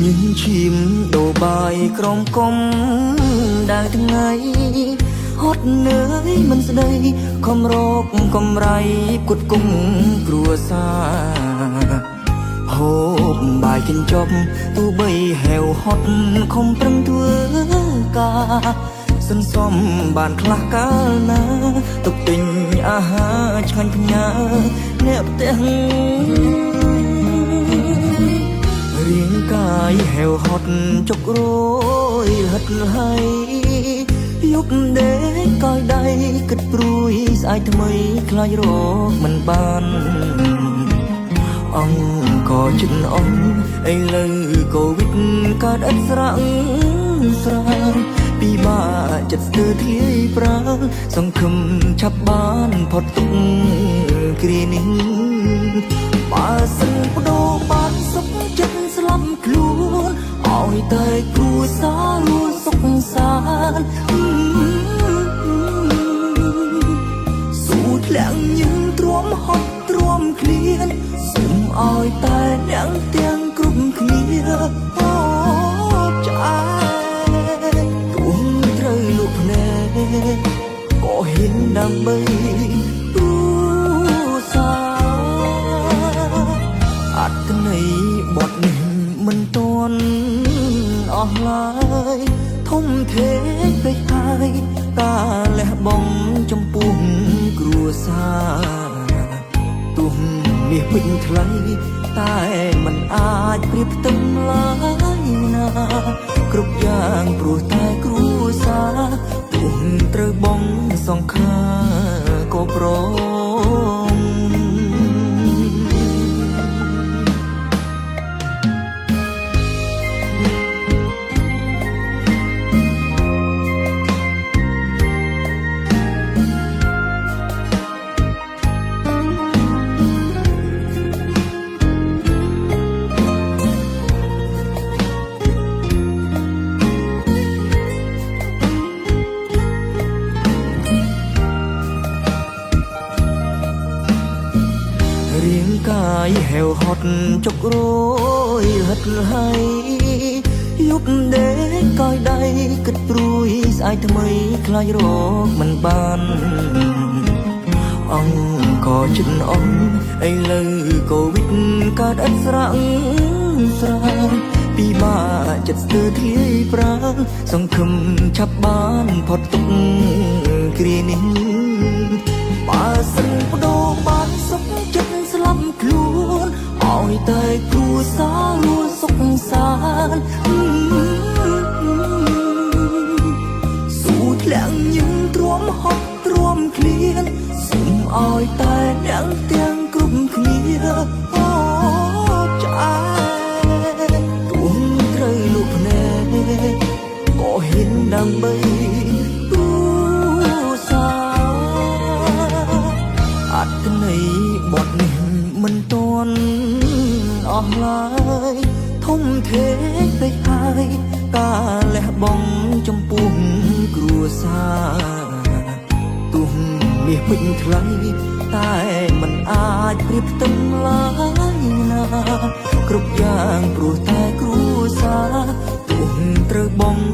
ញឹមឈាមដូរបាយក្រមគុំដៅថ្ងៃហត់នឿយមិនស្ដីខំរកកំរៃគុតគុំគ្រួសារហូបបាយកញ្ចប់ទោះបីហេវហត់ខំប្រឹងធ្វើការសន្សំបានខ្លះកាលណាទុកទិញអាហារឆ្ងាញ់ផ្ញើអ្នកផ្ទះ រាងកាយហេវហត់ចុករយហិតហៃយប់ដេកកាយដៃគិតព្រួយស្អែកថ្មីខ្លាចរកមិនបានអង្គក៏ជិនអងឥឡូវកូវីដកើតឥតស្រាំងស្រាងពីបាក់ចិត្តស្ទើរធ្លាយប្រាងសង្ឃឹមឆាប់បានផុតទុក្ខគ្រានេះ បើសិនបដូរបានសុខចិត្តស្លាប់ខ្លួនឲ្យតែគ្រួសាររស់សុខសាន្តស៊ូធ្លាក់ញឹមទ្រាំហត់ទ្រាំឃ្លានសុំឲ្យតែអ្នកទាំងគ្រប់គ្នាអូឆ្អែតទោះត្រូវលក់ភ្នែកក៏ហ៊ានដើម្បីគ្រួសារ អត្តន័យបត់នេះមិនទាន់អស់ឡើយធំធេងពេកហើយការលះបង់ចំពោះគ្រួសារទោះមាសពេញថ្លៃតែមិនអាចប្រៀបផ្ទឹមឡើយណាគ្រប់យ៉ាងព្រោះតែគ្រួសារទោះត្រូវបង់សង្ខារក៏ព្រម រាងកាយហេវហត់ចុករយហិតហៃយប់ដេកកាយដៃគិតព្រួយស្អែកថ្មីខ្លាចរកមិនបានអង្គក៏ជិនអងឥឡូវកូវីដកើតឥតស្រាំងស្រាងពីបាក់ចិត្តស្ទើរធ្លាយប្រាងសង្ឃឹមឆាប់បានផុតទុក្ខគ្រានេះ បើសិនបដូរបានសុខចិត្តស្លាប់ខ្លួនឲ្យតែគ្រួសាររស់សុខសាន្តស៊ូធ្លាក់ញឹមទ្រាំហត់ទ្រាំឃ្លានសុំឲ្យតែអ្នកទាំងគ្រប់គ្នាអូឆ្អែតទោះត្រូវលក់ភ្នែកក៏ហ៊ានដើម្បីគ្រួសារ អត្តន័យបត់នេះមិនទាន់អស់ឡើយធំធេងពេកហើយការលះបង់ចំពោះគ្រួសារទោះមាសពេញថ្លៃតែមិនអាចប្រៀបផ្ទឹមឡើយណាគ្រប់យ៉ាងព្រោះតែគ្រួសារទោះត្រូវបង់